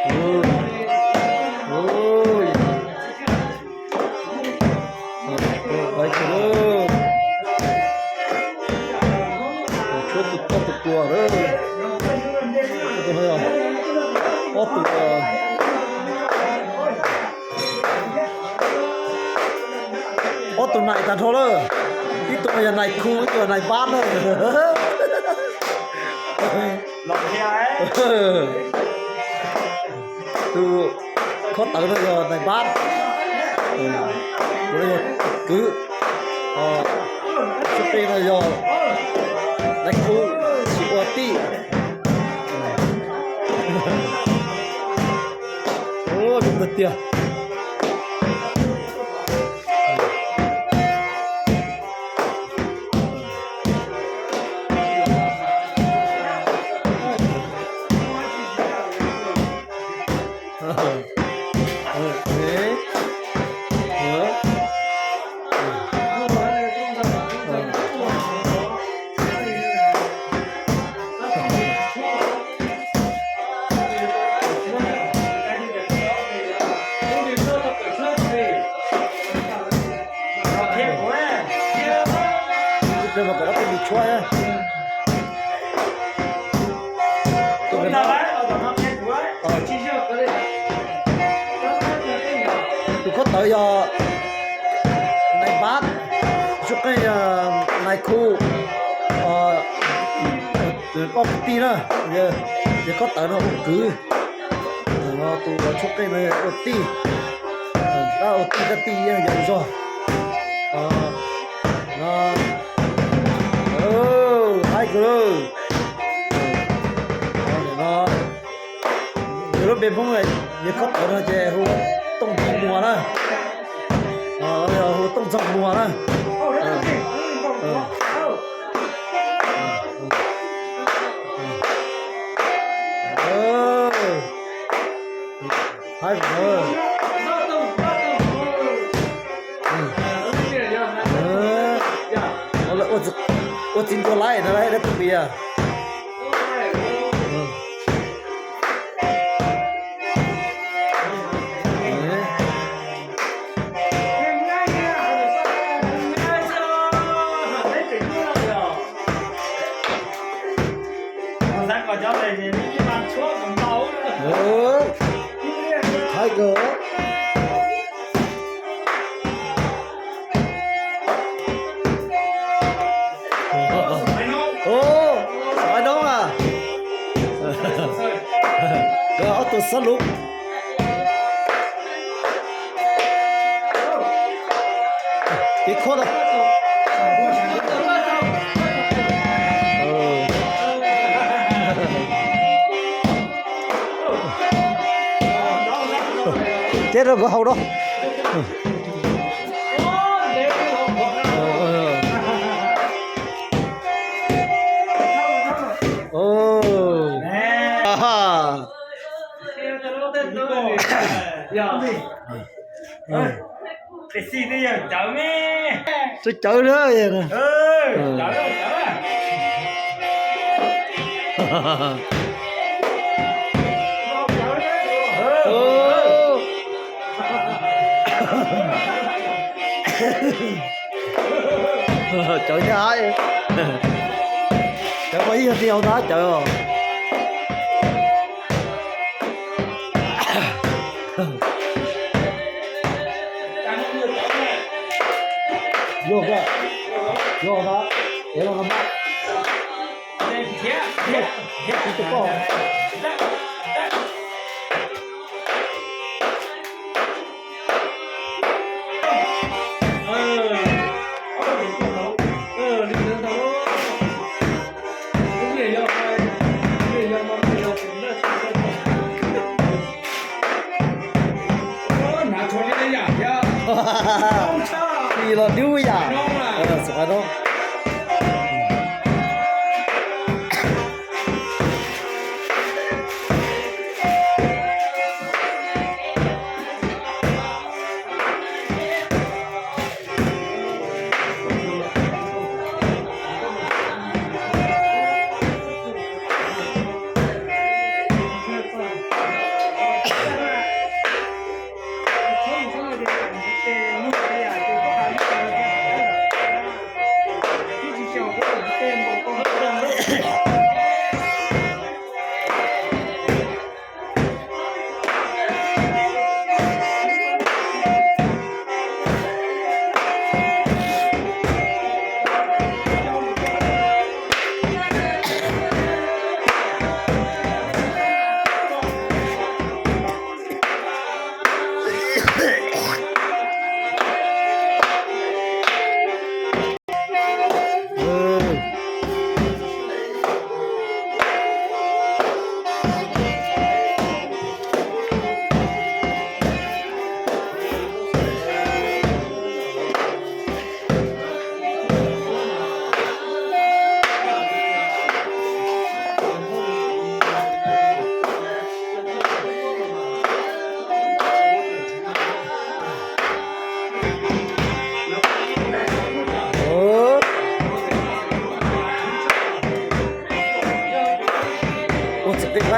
Ui, ui, ua tus koj tus kua na. Tus tshuab tus koj tus kua na. Tus no yog ob tug, ob tug nais tag nrho lawm. Ib tug no yog nais khu, ib tug yog nais npab na. Tus khob tawv no yog nais npab, tus no yog kwv, tus txuj qe no yog nais khu, tsis ua tij. Zoo tiag tiag. Tus no, tus khob tawv yog nais npab, txuj qe nais khu, ob kwv tij na, yog khob tawv no ua kwv, tus txuj qe no ua tij, ua tij, koj tij yog zog. Haib kawg. Yog lub npe Hmoob, yog khob tawv no ces hu Tooj Ntxoog Muas na. Hu Tooj Ntxoog Muas na. Haib kawg. Ua txiv ntua laib no, laib tus pia. Haib kawg. Haib noob a. Koj ob tug xob luv. Ib khob na. Ceb rau nkawd haus rau. Cawv cawv na. Cawv thiab, cawv mas ib yog ti hauv ntag cawv os. Yog, yog ntag, ev los no mas. Ris los dub yam. Xov no.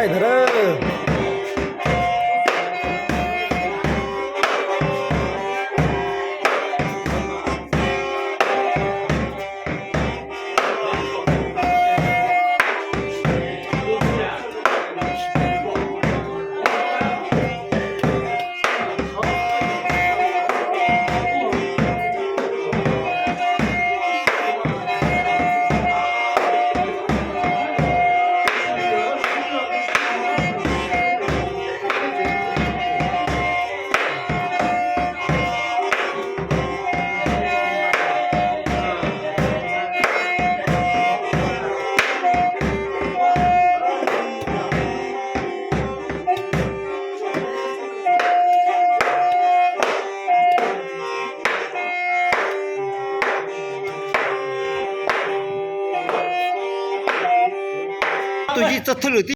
Ntag. Tus yij txog thawj lwm tib